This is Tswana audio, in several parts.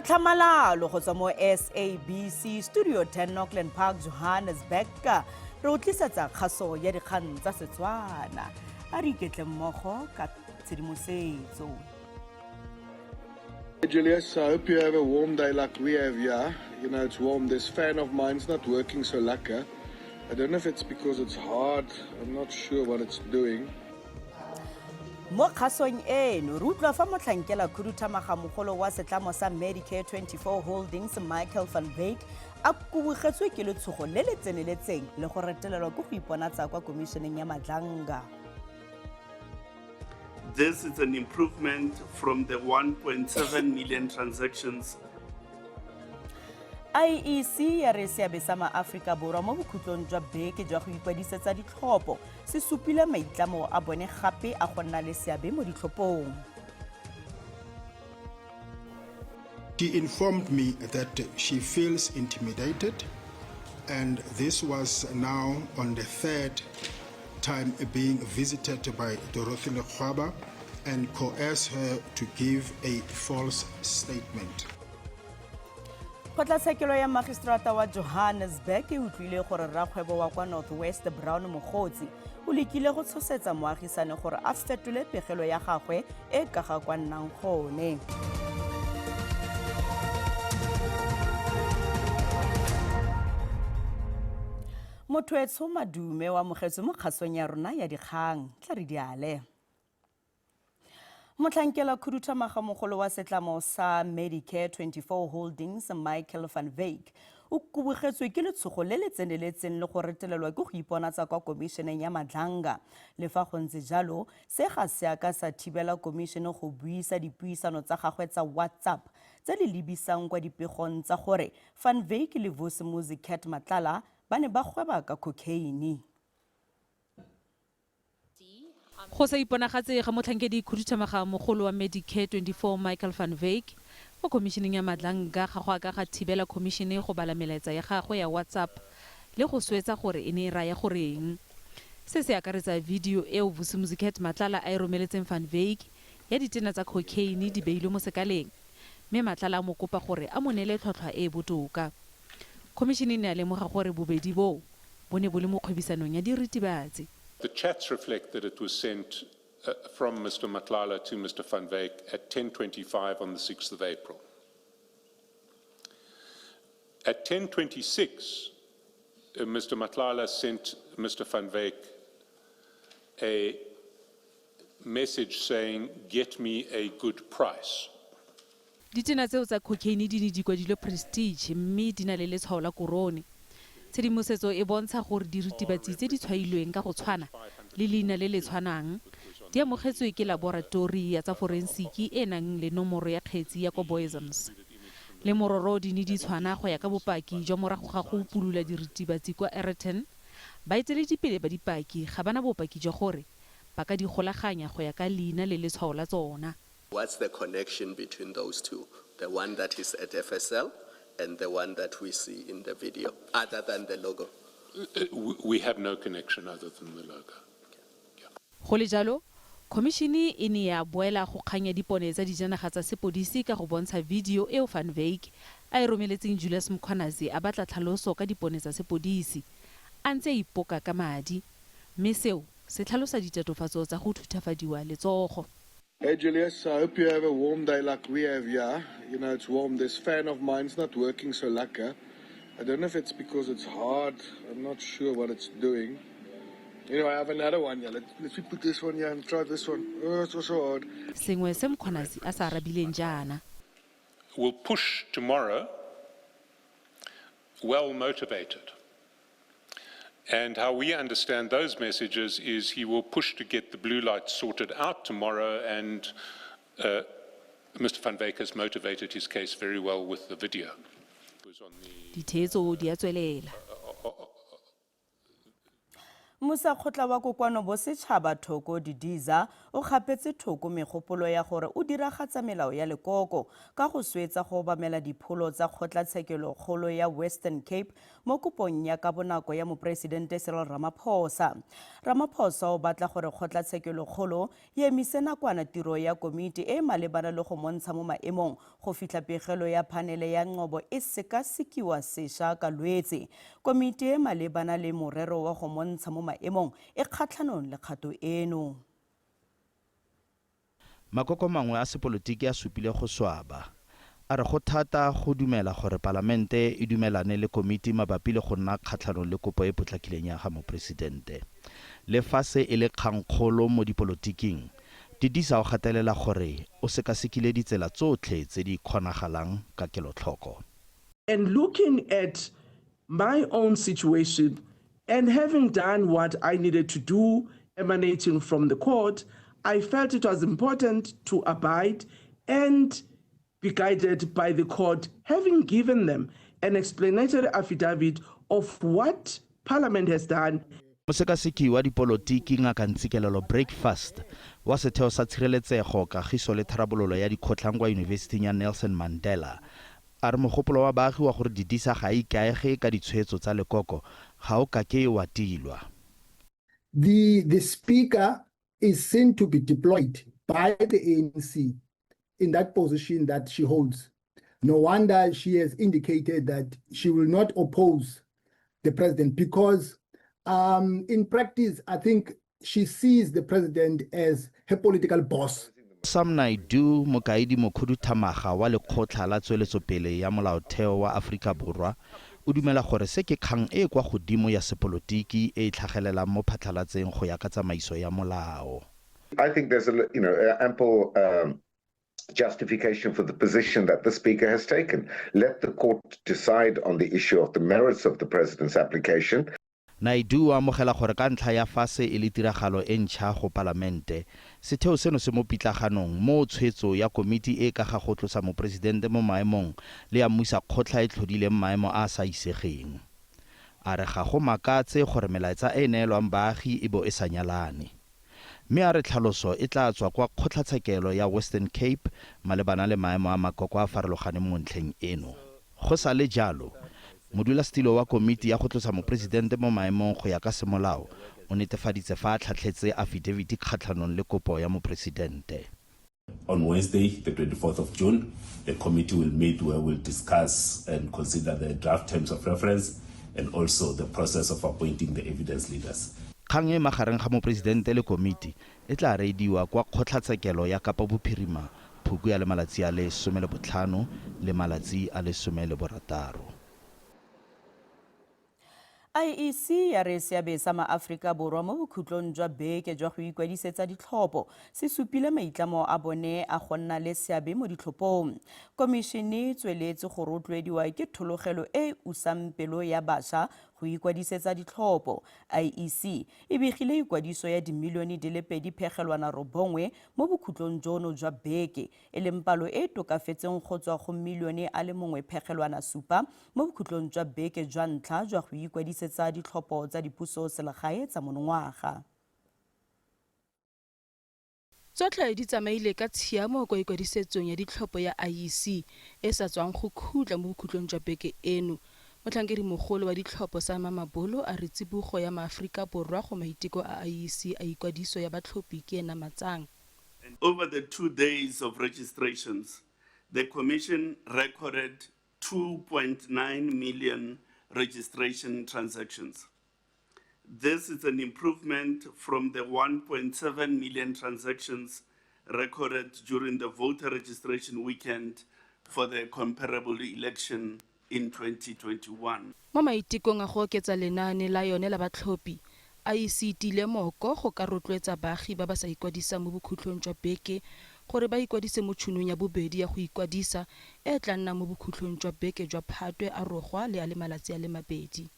Ka tlhamalalo go tswa mo SABC Studio 10 Auckland Park, Johannesburg, re o tlisetsa kgaso ya dikgang tsa Setswana. A re iketle mmogo ka tshedimosetso. Hey Julius, I hope you have a warm day like we have here. You know, it's warm. This fan of mine's not working so lekker. I don't know if it's because it's hard. I'm not sure what it's doing. Mo kgasong eno re utlwa fa motlhankela khuduthamaga mogolo wa setlamo sa Medicare 24 Holdings Michael van Wyk a kubugetswe ke letshogo le le tseneletseng le go retelelwa ke go iponatsa kwa komisheneng ya Madlanga. This is an improvement from the 1.7 million transactions. IEC ya re seabe sa maAforika Borwa mo bokhutlong jwa beke jwa go ikwadisetsa ditlhopho se supile maitlamo a bone gape a go nna le seabe mo ditlhophong. She informed me that she feels intimidated, and this was now on the third time being visited by Dorothy Lekgwaba and coerced her to give a false statement. Kgotlatshekelo ya Magistrata wa Johannesburg e utlwile gore rrakgwebo wa kwa North West Brown Mogotsi o lekile go tshosetsa moagisane gore a fetole pegelo ya gagwe e ka ga kwa nnang gone. Motho etsho madume o amogetswe mo kgasong ya rona ya dikgang tla re diale. Motlhankela khuduthamaga mogolo wa setlamo sa Medicare 24 Holdings Michael van Wyk o kubugetswe ke letshogo le le tseneletseng le go retelelwa ke go iponatsa kwa komisheneng ya Madlanga. Le fa go ntse jalo, se ga se a ka sa thibela komishene go buisa dipuisano tsa gagwe tsa WhatsApp tse di lebisang kwa dipegong tsa gore Van Wyk le Vusimuzi Cat Matlala ba ne ba gweba ka khokheine. Go sa iponagatse ga motlhankedi khuduthamaga mogolo wa Medicare 24 Michael van Wyk mo khomišeneng ya Madlanga ga go a ka ga thibela khomišene go bala melaetsa ya gagwe ya WhatsApp le go swetsa gore e ne e raya goreng. Se se akaretsa video eo Vusimuzi Cat Matlala a e romeletseng Van Wyk ya ditena tsa khokheine di beilwe mo sekaleng mme Matlala a mo kopa gore a mo neele tlhwatlhwa e e botoka. Khomišene e ne ya lemoga gore bobedi boo bo ne bo le mo kgwebisanong ya diritibatsi. The chats reflect that it was sent from Mr. Matlala to Mr. Van Wyk at 10:25 on the 6th of April. At 10:26, Mr. Matlala sent Mr. Van Wyk a message saying, "Get me a good price." Ditena tseo tsa khokheine di ne di kwadilwe Prestige mme di na le letshwao la korone. Tshedimosetso e bontsha gore diritibatsi tse di tshwailweng ka go tshwana le leina le le tshwanang di amogetswe ke laboratori ya tsa forensiki e e nang le nomoro ya kgetsi ya kwa Booysens. Le mororo di ne di tshwana go ya ka bopaki jwa morago ga go upolola diritibatsi kwa Aeroton, baeteledipele ba dipaki ga ba na bopaki jwa gore ba ka di golaganya go ya ka leina le letshwao la tsona. What's the connection between those two? The one that is at FSL and the one that we see in the video, other than the logo? We have no connection other than the logo. Go le jalo, khomišene e ne ya boela go kgang ya dipone tsa dijanaga tsa sepodisi ka go bontsha video eo Van Wyk a e romeletseng Julius Mkhwanazi a batla tlhaloso ka dipone tsa sepodisi, a ntse a ipoka ka madi, mme seo se tlhalosa ditatofatso tsa go thuthafadiwa letsogo. Hey Julius, I hope you have a warm day like we have here. You know, it's warm. This fan of mine's not working so lekker. I don't know if it's because it's hard. I'm not sure what it's doing. Anyway, I have another one here. Let me put this one here and try this one. Oh, it's also hard. Sengwe se Mkhwanazi a sa arabileng jaana. Will push tomorrow well motivated. And how we understand those messages is he will push to get the blue light sorted out tomorrow, and Mr. Van Wyk has motivated his case very well with the video. Ditheetso di a tswelela. Mmusakgotla wa Kokoano Bosetšhaba Thoko Didiza o kgapetse thoko megopolo ya gore o diragatsa melao ya lekoko ka go swetsa go obamela dipholo tsa Kgotlatshekelokgolo ya Western Cape mo kopong ya ka bonako ya Moporesidente Cyril Ramaphosa. Ramaphosa o batla gore Kgotlatshekelokgolo e emise nakwana tiro ya komiti e e malebana le go mo ntsha mo maemong go fitlha pegelo ya phanele ya Ngcobo e sekasekiwa sesha ka Lwetse. Komiti e e malebana le morero wa go mo ntsha mo maemong e kgatlhanong le kgato eno. Makoko mangwe a sepolotiki a supile go swaba. A re go thata go dumela gore palamente e dumelane le komiti mabapi le go nna kgatlhanong le kopo e potlakileng ya ga mopresidente. Le fa se e le kgang kgolo mo dipolotiking, Didiza o gatelela gore o sekasekile ditsela tsotlhe tse di kgonagalang ka kelotlhoko. And looking at my own situation and having done what I needed to do emanating from the court, I felt it was important to abide and be guided by the court, having given them an explanatory affidavit of what Parliament has done. Mosekaseki wa dipolotiki Ngaka Ntsikelelo Breakfast wa Setheo sa Tshireletsego, Kagiso le Tharabololo ya Dikgotlhang kwa Yunibesiting ya Nelson Mandela a re mogopolo wa baagi wa gore Didisa ga a ikaege ka ditshwetso tsa lekoko ga o kake wa tilwa. The the speaker is seen to be deployed by the ANC in that position that she holds. No wonder she has indicated that she will not oppose the president because um, in practice, I think she sees the president as her political boss. Sam Naidoo, mokaedi mokhuduthamaga wa Lekgotla la Tsweletsopele ya Molaotheo wa Aforika Borwa, o dumela gore se ke kgang e e kwa godimo ya sepolotiki e e tlhagelelang mo phatlhalatseng go ya ka tsamaiso ya molao. I think there's a you know ample um, justification for the position that the speaker has taken. Let the court decide on the issue of the merits of the president's application. Naidoo o amogela gore ka ntlha ya fa se e le tiragalo e ntšha go Palamente, setheo seno se mo pitlaganong moo tshwetso ya komiti e e ka ga go tlosa moporesidente mo maemong le ya mmusakgotla e tlhodileng maemo a a sa isegeng. A re ga go makatse gore melaetsa e e neelwang baagi e bo e sa nyalane. Mme a re tlhaloso e tla tswa kwa kgotlatshekelo ya Western Cape malebana le maemo a makoko a a farologaneng mo ntlheng eno. Go sa le jalo, modulasetilo wa komiti ya go tlosa mopresidente mo maemong go ya ka semolao o netefaditse fa a tlhatlhetse afidaviti kgatlhanong le kopo ya mopresidente. On Wednesday, the 24th of June, the committee will meet where we'll discuss and consider the draft terms of reference and also the process of appointing the evidence leaders. Kgang e magareng ga mopresidente le komiti e tla reediwa kwa kgotlatshekelo ya Kapa Bophirima Phukwi a le malatsi a le 15 le malatsi a le 16. IEC ya re seabe sa maAforika Borwa mo bokhutlong jwa beke jwa go ikwadisetsa ditlhopho se supile maitlamo a bone a go nna le seabe mo ditlhophong. Komišene e tsweletse go rotloediwa ke thologelo e e usang pelo ya bašwa go ikwadisetsa ditlhopho. IEC e begile ikwadiso ya dimilione di le 2.9 mo bokhutlong jono jwa beke, e leng palo e e tokafetseng go tswa go milione a le 1.7 mo bokhutlong jwa beke jwa ntlha jwa go ikwadisetsa ditlhopho tsa dipusoselegae tsa monongwaga. Tsotlhe di tsamaile ka tshiamo kwa ikwadisetsong ya ditlhopho ya IEC e e sa tswang go khutla mo bokhutlong jwa beke eno. Motlhankedi mogolo wa ditlhopho Sam Mamabolo a re tsibogo ya maAforika Borwa go maiteko a IEC a ikwadiso ya batlhophi ke e namatsang. Over the two days of registrations, the Commission recorded 2.9 million registration transactions. This is an improvement from the 1.7 million transactions recorded during the voter registration weekend for the comparable election in 2021. Mo maitekong a go oketsa lenaane la yone la batlhophi, IEC e tiile mooko go ka rotloetsa baagi ba ba sa ikwadisang mo bokhutlong jwa beke gore ba ikwadise mo tšhonong ya bobedi ya go ikwadisa e e tla nnang mo bokhutlong jwa beke jwa Phatwe a rogwa le a le malatsi a le mabedi.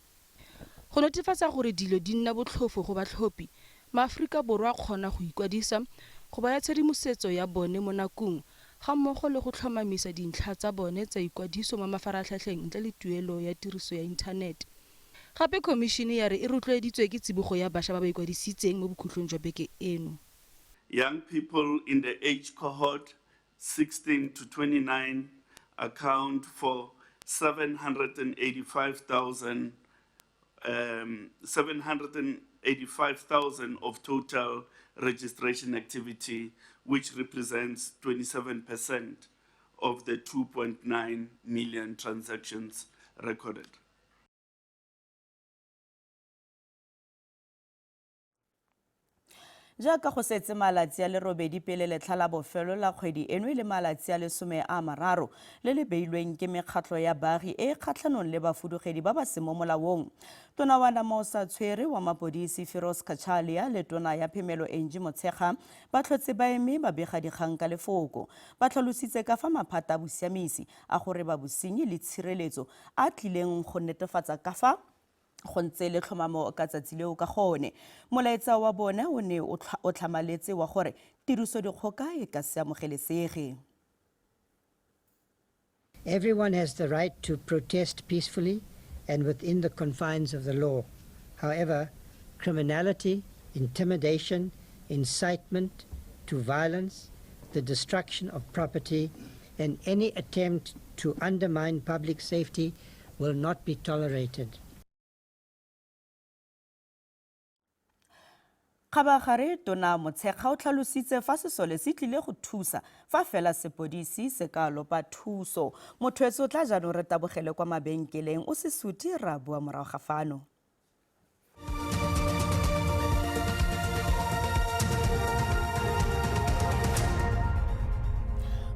Go netefatsa gore dilo di nna botlhofo go batlhophi, maAforika Borwa a kgona go ikwadisa, go baya tshedimosetso ya bone mo nakong gammogo le go tlhomamisa dintlha tsa bone tsa ikwadiso mo mafaratlhatlheng ntle le tuelo ya tiriso ya inthanete. Gape khomišene ya re e rotloeditswe ke tsibogo ya bašwa ba ba ikwadisitseng mo bokhutlong jwa beke eno. Young people in the age cohort 16 to 29 account for 785,000 785,000 of total registration activity, which represents 27% of the 2.9 million transactions recorded. Jaaka go setse malatsi a le robedi pele letlha la bofelo la kgwedi eno e le malatsi a lesome a mararo le le beilweng ke mekgatlho ya baagi e e kgatlhanong le bafudugedi ba ba seng mo molaong. Tona wa Namosa Tshwere wa mapodisi Firoz Cachalia le tona ya phemelo Angie Motshekga ba tlhotse ba eme ba bega dikgang ka lefoko. Ba tlhalositse ka fa maphata a bosiamisi a gore ba bosenyi le tshireletso a tlileng go netefatsa ka fa go ntse le tlhomamo ka tsatsi leo ka gone. Molaetsa wa bone o ne o tlhamaletse wa gore tirisodikgoka e ka se amogelesege. Everyone has the right to protest peacefully and within the confines of the law. However, criminality, intimidation, incitement to violence, the destruction of property, and any attempt to undermine public safety will not be tolerated. Kgabagare Tona Motshekga o tlhalositse fa sesole se tlile go thusa fa fela sepodisi se ka lopa thuso. Motho etso tla jaanong re tabogele kwa mabenkeleng o se suti ra bua morago ga fano.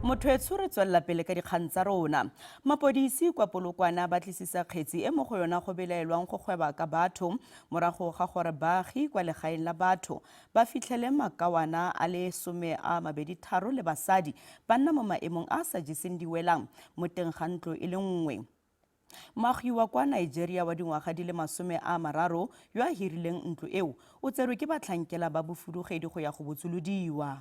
Motho etsho re tswelela pele ka dikgang tsa rona. Mapodisi kwa Polokwane a batlisisa kgetsi e mo go yona go belaelwang go gweba ka batho morago ga gore baagi kwa legaeng la batho ba fitlhele makawana a le 23 le basadi ba nna mo maemong a a sa jeseng diwelang mo teng ga ntlo e le nngwe. Moagi wa kwa Nigeria wa dingwaga di le 30 yo a hirileng ntlo eo o tserwe ke batlhankela ba bofudugedi go ya go botsolodiwa.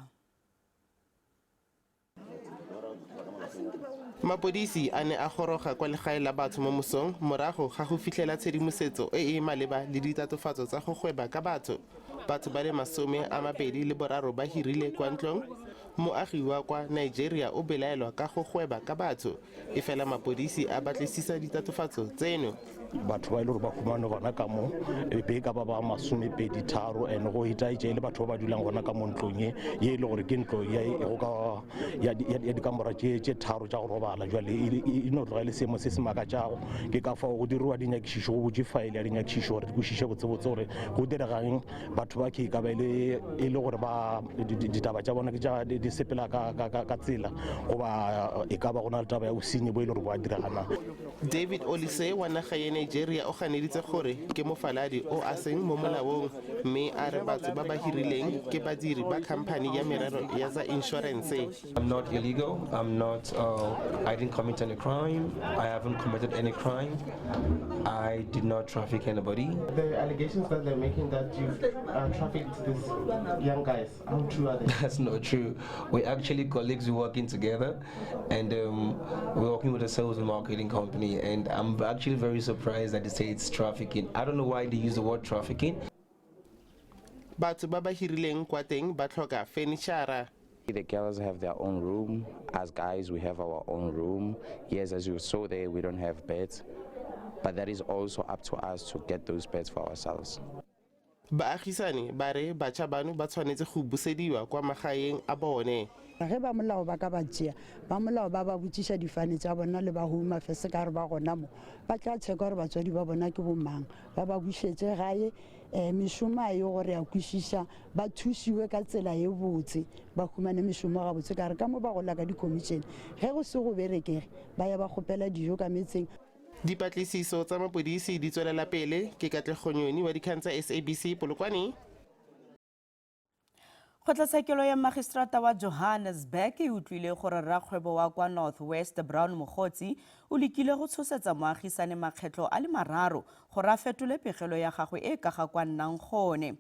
Mapodisi a ne a goroga kwa legae la batho mo mosong morago ga go fitlhela tshedimosetso e e maleba le ditatofatso tsa go gweba ka batho. Batho ba le 23 ba hirile kwa ntlong. Moagi wa kwa Nigeria o belaelwa ka go gweba ka batho, e fela mapodisi a batlisisa ditatofatso tseno. Batho ba e le gore ba humane gona ka mo e be ka ba ba 23 and go itaetše e le batho ba ba dulang gona ka mo ntlong ye ye e le gore ke ntlo ya go ka ya dikamora tše tharo tša go robala. Jwale e no tloga e le seemo se se makatšago. Ke ka fao go diriwa dinyakišišo, go butše faele ya dinyakišišo gore di kwešiše botsebotse gore go diregang. Batho ba ke ka ba e le gore ba ditaba tša bona ke tša di sepela ka tsela goba e ka ba go na le taba ya bosenyi bo e le gore bo a diregana. David Olise wa naga ya Nigeria o ganeditse gore ke mofaladi o a seng mo molaong mme a re batho ba ba hirileng ke badiri ba khamphani ya merero ya tsa inšorense. I'm not illegal. I'm not, I didn't commit any crime. I haven't committed any crime. I did not traffic anybody. The allegations that they're making that you've trafficked these young guys, how true are they? That's not true. We're actually colleagues, we're working together, and we're working with a sales and marketing company, and I'm actually very surprised that they say it's trafficking. I don't know why they use the word trafficking. Batho ba ba hirileng kwa teng ba tlhoka furniture. The girls have their own room. As guys, we have our own room. Yes, as you saw there, we don't have beds, but that is also up to us to get those beds for ourselves. Baagisani ba re batjha bano ba tshwanetse go busediwa kwa magaeng a bone. Ge ba molao ba ka ba tšea, ba molao ba ba botšiša difane tša bona le ba Home Affairs ka re ba gona mo, ba tla checka gore batswadi ba bona ke bomang, ba ba bušetše gae. Mešomo a ye gore ya kwešiša, ba thušiwe ka tsela ye botse, ba humane mešomo gabotse ka re ka mo ba gola ka di-commission. Ge go se go berekege, ba ya ba kgopela dijo ka metseng. Dipatlisiso tsa mapodisi di tswelela pele. Ke Katlego Nyoni wa dikgang tsa SABC Polokwane. Kgotlatshekelo ya Magistrata wa Johannesburg e utlwile gore rrakgwebo wa kwa North West Brown Mogotsi o lekile go tshosetsa moagisane makgetlho a le mararo gore a fetole pegelo ya gagwe e ka ga kwa nnang gone.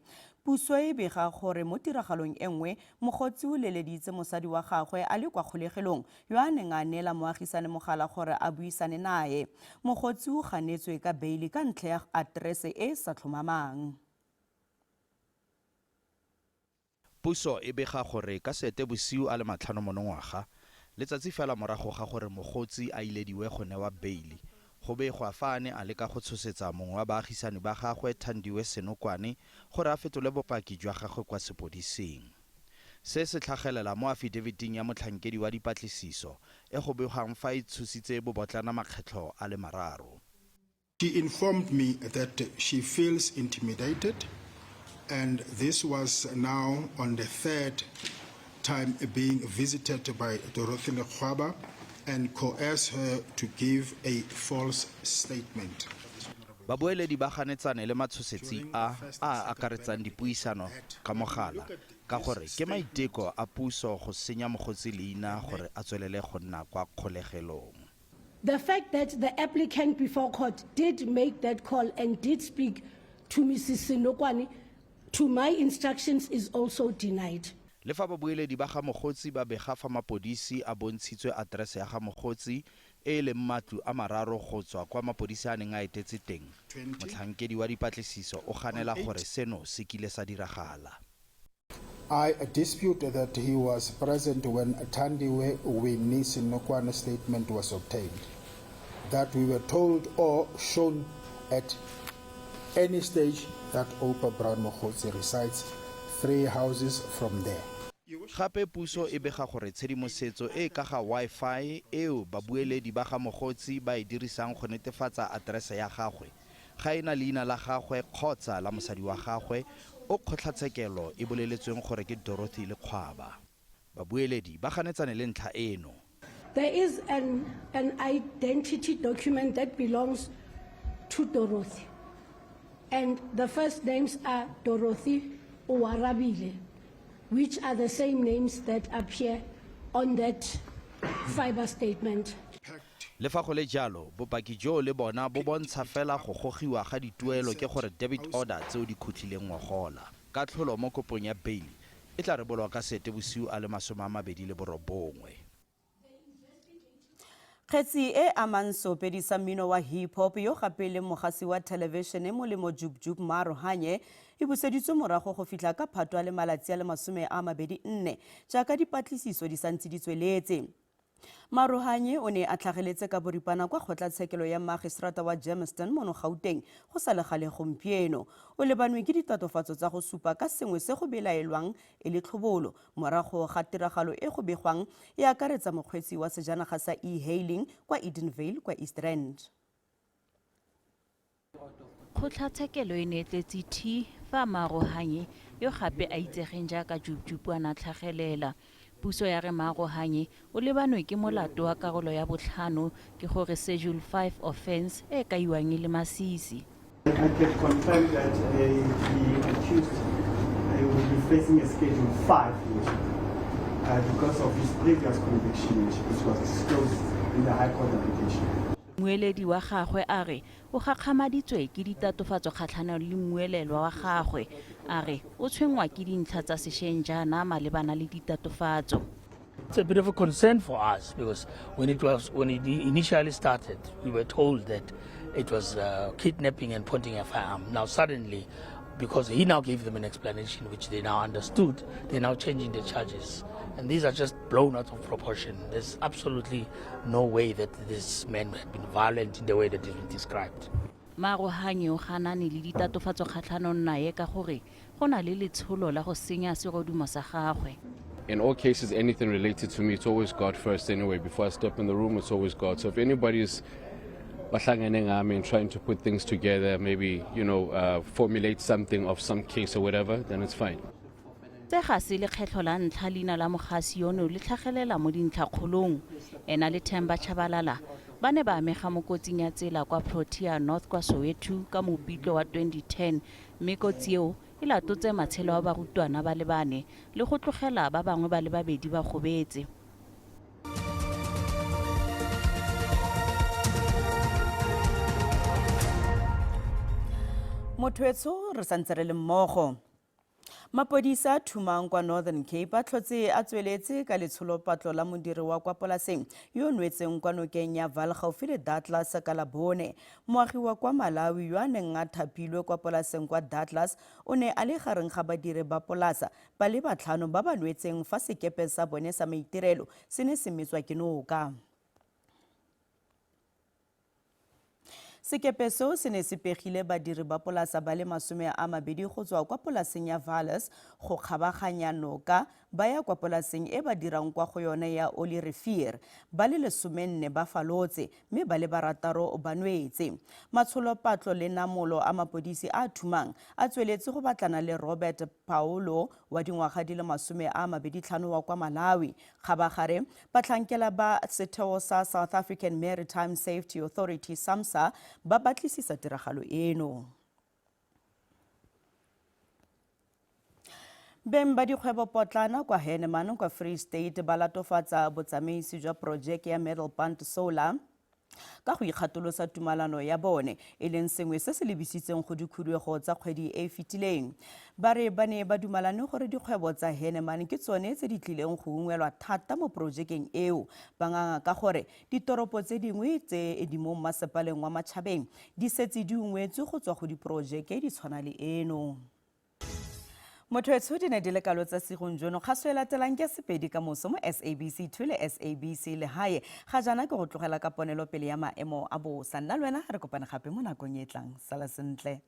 Puso e bega gore mo tiragalong e nngwe, Mogotsi o leleditse mosadi wa gagwe a le kwa kgolegelong yo a neng a neela moagisane mogala gore a buisane nae. Mogotsi o ganetswe ka beili ka ntlha ya aterese e e sa tlhomamang. Puso e bega gore ka Seetebosiu a le matlhano monongwaga, letsatsi fela morago ga gore Mogotsi a ilediwe go newa beili, go begwa fa a ne a leka go tshosetsa mongwe wa baagisani ba gagwe Thandiwe Senokwane gore a fetole bopaki jwa gagwe kwa sepodising. Se se tlhagelela mo afideviting ya motlhankedi wa dipatlisiso e go begwang fa e tshositse bobotlana makgetlho a le mararo. She informed me that she feels intimidated, and this was now on the third time being visited by Dorothy Lekgwaba and coerced her to give a false statement. Babueledi ba ganetsane le matshosetsi a a akaretsang dipuisano ka mogala ka gore ke maiteko a puso go senya Mogotsi leina gore a tswelele go nna kwa kgolegelong. The fact that the applicant before court did make that call and did speak to Mrs. Senokwane to my instructions is also denied. Le fa babueledi ba ga Mogotsi ba bega fa mapodisi a bontshitswe aterese ya ga Mogotsi e e leng matlo a mararo go tswa kwa mapodisi a neng a etetse teng, motlhankedi wa dipatlisiso o ganela gore seno se kile sa diragala. I dispute that he was present when Thandiwe Winnie Senokwane statement was obtained, that we were told or shown at any stage that Oupa Brown Mogotsi resides 3 houses from there. Gape puso e bega gore tshedimosetso e e ka ga Wi-Fi eo babueledi ba ga Mogotsi ba e dirisang go netefatsa aterese ya gagwe ga e na leina la gagwe kgotsa la mosadi wa gagwe o kgotlatshekelo e boleletsweng gore ke Dorothy Lekgwaba. Babueledi ba ganetsane le ntlha eno. There is an, an identity document that belongs to Dorothy. And the first names are Dorothy Oarabile, which are the same names that appear on that fiber statement. Le fa go le jalo, bopaki joo le bona bo bontsha fela go gogiwa ga dituelo ke gore debit order tseo di khutlile ngogola. Katlholo mo kopong ya beili e tla rebolwa ka Seetebosiu a le 29. Kgetsi e amang seopedi sa mmino wa hip hop yo gape e leng mogasi wa thelebišene Molemo Jub Jub Maarohanye e buseditswe morago go fitlha ka Phatwe a le malatsi a le 24 jaaka dipatlisiso di santse di tsweletse. Maarohanye o ne a tlhageletse ka boripana kwa kgotlatshekelo ya magistrata wa Germiston mono Gauteng go sa le gale gompieno. O lebanwe ke ditatofatso tsa go supa ka sengwe se go belaelwang e le tlhobolo morago ga tiragalo e go begwang e akaretsa mokgweetsi wa sejanaga sa e-hailing kwa Edenvale kwa East Rand. Kgotlatshekelo e ne e tletse thi fa Maarohanye, yo gape a itsegeng jaaka Jub Jub a ne a tlhagelela. Puso ya re Maarohanye o lebanwe ke molato wa karolo ya botlhano, ke gore Schedule 5 offence e e kaiwang e le masisi. I can confirm that the accused will be facing a Schedule 5 because of his previous conviction, which was disclosed in the High Court application. Mmueledi wa gagwe a re o gakgamaditswe ke ditatofatso kgatlhanong le mmuelelwa wa gagwe. A re o tshwenngwa ke dintlha tsa sešweng jaana malebana le ditatofatso. It's a bit of a concern for us because when it initially started, we were told that it was kidnapping and pointing a firearm. Now suddenly, because he now gave them an explanation which they now understood, they're now changing the charges. And these are just blown out of proportion. There's absolutely no way that this man had been violent in the way that he's been described. Maarohanye o ganane le ditatofatso kgatlhanong nae ka gore go na le letsholo la go senya serodumo sa gagwe. In all cases, anything related to me, it's always God first anyway. Before I step in the room, it's always God. So if anybody's bahlangene ngami and trying to put things together, maybe, formulate something of some case or whatever, then it's fine. Tse ga se lekgetlho la ntlha leina la mogasi yono le tlhagelela mo dintlhakgolong. Ena le Themba Tshabalala ba ne ba amega mo kotsing ya tsela kwa Protea North kwa Soweto ka Mopitlo wa 2010, mme kotsi eo e latotse matshelo a barutwana ba le bane le go tlogela ba bangwe ba le babedi ba gobetse. Motho etsho re santse re le mmogo. Mapodisa a thumang kwa Northern Cape a tlhotse a tsweletse ka letsholopatlo la modiri wa kwa polaseng yo o nwetseng kwa nokeng ya Vaal gaufi le Douglas ka Labone. Moagi wa kwa Malawi yo a neng a thapilwe kwa polaseng kwa Douglas o ne a le gareng ga badiri ba polasa ba le batlhano ba ba nwetseng fa sekepe sa bone sa maitirelo se ne se metswa ke noka. Sekepe seo se ne se pegile badiri ba polasa ba le 20 go tswa kwa polaseng ya Vales go kgabaganya noka ba ya kwa polaseng e ba dirang kwa go yone ya Olirivier. Ba le 14 ba falotse mme ba le barataro ba nwetse. Matsholopatlo le namolo a mapodisi a a thumang a tsweletse go batlana le Robert Paolo wa dingwaga di le 25 wa kwa Malawi. Kgabagare, batlhankela ba setheo sa South African Maritime Safety Authority, SAMSA, ba batlisisa tiragalo eno. Beng ba dikgwebopotlana kwa Henneman kwa Free State ba latofatsa botsamaisi jwa porojeke ya Middlepand Solar ka go ikgatolosa tumalano ya bone, e leng sengwe se se lebisitseng go dikhuduego tsa kgwedi e e fetileng. Ba re ba ne ba dumalane gore dikgwebo tsa Henneman ke tsone tse di tlileng go ungwelwa thata mo porojekeng eo. Ba nganga ka gore ditoropo tse dingwe tse di mo mmasepaleng wa Matjhabeng di setse di ungwetswe go tswa go diporojeke di tshwana le eno. Motho etsho di ne di le kalo tsa sigong jono. Kgaso e latelang ke Sepedi ka moso mo SABC 2 le SABC Lehae. Ga jaana ke go tlogela ka ponelopele ya maemo a bosa. Nna le wena re kopane gape mo nakong e tlang. Sala sentle.